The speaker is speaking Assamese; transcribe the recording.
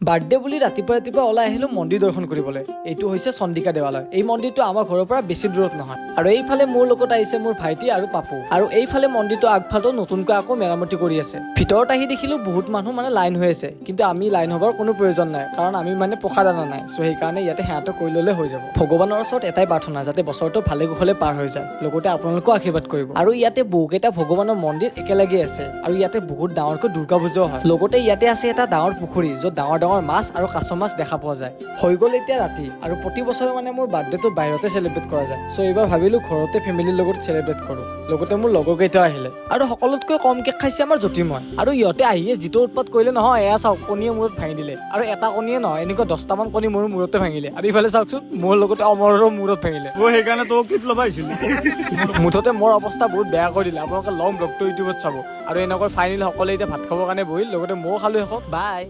বাৰ্থডে বুলি ৰাতিপুৱা ৰাতিপুৱা ওলাই আহিলো মন্দিৰ দৰ্শন কৰিবলৈ। এইটো হৈছে চণ্ডিকা দেৱালয়। এই মন্দিৰটো আমাৰ ঘৰৰ পৰা বেছি দূৰত নহয়। আৰু এইফালে মোৰ লগত আহিছে মোৰ ভাইটি আৰু পাপু। আৰু এইফালে মন্দিৰটো আগফালটো নতুনকৈ আকৌ মেৰামতি কৰি আছে। ভিতৰত আহি দেখিলো বহুত মানুহ মানে লাইন হৈ আছে, কিন্তু আমি লাইন হ'বৰ কোনো প্ৰয়োজন নাই, কাৰণ আমি মানে প্ৰসাদ অনা নাই। চ' সেইকাৰণে ইয়াতে সেৱাটো কৰি ল'লে হৈ যাব। ভগৱানৰ ওচৰত এটাই প্ৰাৰ্থনা, যাতে বছৰটো ভালে কুশলে পাৰ হৈ যায়, লগতে আপোনালোকেও আশীৰ্বাদ কৰিব। আৰু ইয়াতে বহুকেইটা ভগৱানৰ মন্দিৰ একেলগে আছে আৰু ইয়াতে বহুত ডাঙৰকৈ দুৰ্গা পূজাও হয়। লগতে ইয়াতে আছে এটা ডাঙৰ পুখুৰী, য'ত ডাঙৰ ডাঙৰ মাছ আৰু কাছ মাছ দেখা পোৱা যায়। হৈ গ'ল এতিয়া ৰাতি আৰু প্ৰতি বছৰে মানে মোৰ বাৰ্থডেটো বাহিৰতে চেলিব্ৰেট কৰা যায়। চ' এইবাৰ ভাবিলো ঘৰতে ফেমিলিৰ লগত চেলিব্ৰেট কৰোঁ। লগতে মোৰ লগৰ কেইটাও আহিলে আৰু সকলোতকৈ কম কেক খাইছে আমাৰ জ্যোতিময়। আৰু ইহঁতে আহিয়ে যিটো উৎপাত কৰিলে নহয়, এয়া চাওক, কণীয়ে মূৰত ভাঙি দিলে। আৰু এটা কণীয়ে নহয়, এনেকুৱা 10টামান কণী মোৰ মূৰতে ভাঙিলে। আৰু ইফালে চাওকচোন, মোৰ লগতে অমৰৰো মূৰত ভাঙিলে। অ, সেইকাৰণে তোক ক্লিপ ল'ব আহিছিলো। মুঠতে মোৰ অৱস্থা বহুত বেয়া কৰি দিলে। আপোনালোকে লং ব্লগটো ইউটিউবত চাব। আৰু এনেকৈ ফাইনেলি সকলোৱে এতিয়া ভাত খাবৰ কাৰণে বহিল, লগতে ময়ো খালো শেষত। বাই।